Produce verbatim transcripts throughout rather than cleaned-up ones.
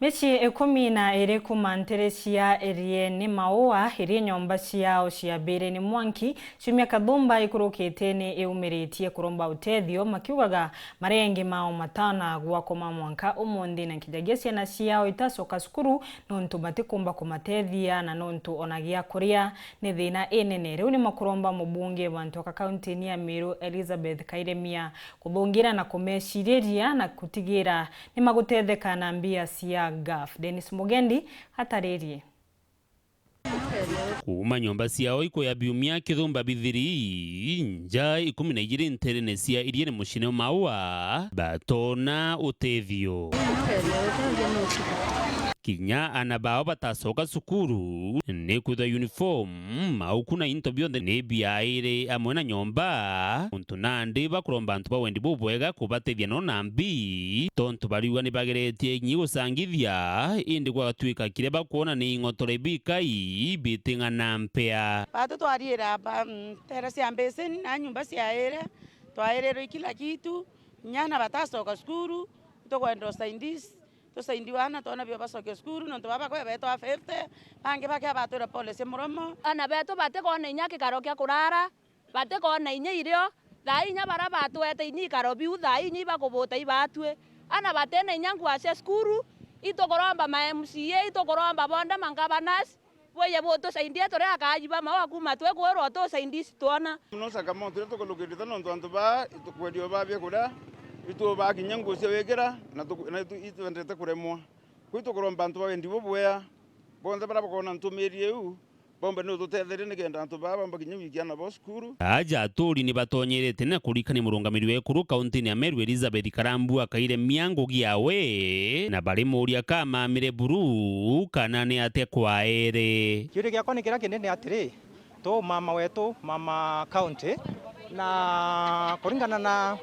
Micii ikumi na iri kuuma ntere cia Eriene Maua, iria nyomba ciao ciambire ni mwanki ciumia kathumba ikurukite, ni iumiritie kuromba utethio, makiugaga maria engi mao matana gwakoma mwanka umunthi, na nkinyagia ciana ciao itacoka cukuru nontu batikumba kumatethia na nontu ona gia kuria ni thina inene. Riu ni makuromba mubunge wa Ntoka kaunti-ini ya Meru, Elizabeth Kairemia, kuthungira na kumeciriria na gutigira ni magutetheka na mbia cia ngaf. Dennis Mugendi ataririe. Kuuma nyomba ciao ikuya biumia kithumba bithiri, nja ikumi na ijiri nterene cia Iriene muciine Maua batona utethio. Kinya ana bao batacoka cukuru, ni kwithwa uniform, mauku na into bionthe ni biairi amwe na nyomba. Untu nandi bakuromba antu ba wendi bubwega kubatethia no na mbi, tontu bariuga ni bageretie nyi gucangithia, indi gwatwika kiria bakwona ni ing'otore bikai biting'ana mpea. Batu twariira ba, mm, tere cia mbicini na nyumba ciaire, twairirwe kila kitu, nyana batacoka cukuru, tukwenda usaidizi. Tusaindi wana twona bio bacoke cukuru, nontu baba kwe betwa fifty, bangi bake abatwira pole cia muromo. Ana betu batikona inya kikaro kia kurara, batikona inya irio. Thaa inya bara batwete inya ikaro biu, thaa inya ibakubuta ibatue. Ana batina inya ngua cia cukuru, itukuromba ma M C A, itukuromba bonde ma governors, bwije butusaindie turi akaaji ba Maua kuuma twi kwirwa tusaindi ici twona. Muno changamoto iria tukulukirite nontu antu baa itukwendia baa biakuria, itubaa kinya nguo cia wikira, na tuku-, na itu-, itwendete kuremwa. Kwi tukuromba antu ba wendi bubwea, bonthe baria bakona ntumiri iu, bombe ni ututetherie nikenda antu baa bombe kinya gwikia ana bao cukuru. Aja aturi ni batonyerete na kurikania murungamiri wa ekuru kaunti-ini ya Meru Elizabeth Karambua Kairemia ngugi yawe, na barimuria ka mamire buru kana ni atia kwaere. Kiuria giakwa ni kiria kinene atiri, tu mama wetu, mama county, na kuringana na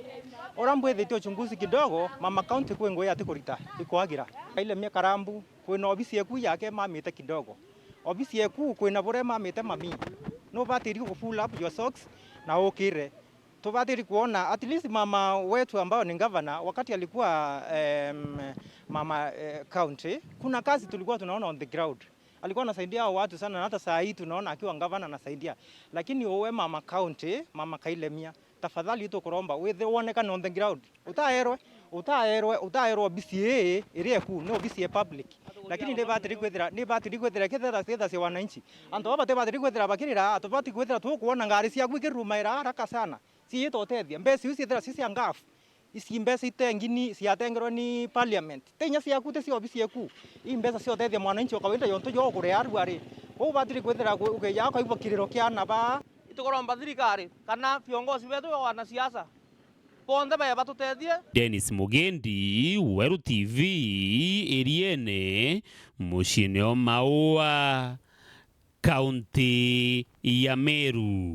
uria mbwithitie uchunguzi kidogo, mama county kwi ngugi atikurita ikwagira. Kairemia Karambu, kwina obisi eku yake mamite kidogo. Obisi eku kwina buria mamite mami. Nubatiri ku pull up your socks na ukire. Tubatiri kuona at least mama wetu ambao ni governor, wakati alikuwa, em, mama, eh, county, kuna kazi tulikuwa tunaona on the ground. Alikuwa anasaidia hao watu sana, na hata saa hii tunaona akiwa governor anasaidia. Lakini uwe mama county, mama Kairemia, tafadhali tukuromba withe wonekane on the ground. Utaerwe, utaerwe, utaerwe obisi ii iri eku ni obisi ya public. Lakini ni batiri kwithira, ni batiri kwithira kithira, kithira cia wananchi. Antu baba ti batiri kwithira bakirira, tubati kwithira tukuona ngari ciaku ikirumaira haraka sana. Ciitotethia. Mbeca iu ciithira ci cia ngaf. Ici mbeca itengini ciatengerwe ni parliament. Ti inya ciaku, ti cia obisi eku. Ii mbeca ciotethia mwananchi wa kawaida yontu jo kuria arua ri. Kwou batiri kwithira ku-, ukija ukaigua kiriro kia ana baa. Itukuromba thirikari kana viongozi betu ba wanasiasa bonthe bae batutethie. Dennis Mugendi, Weru T V, Iriene, muciine o Maua, kaunti ya Meru.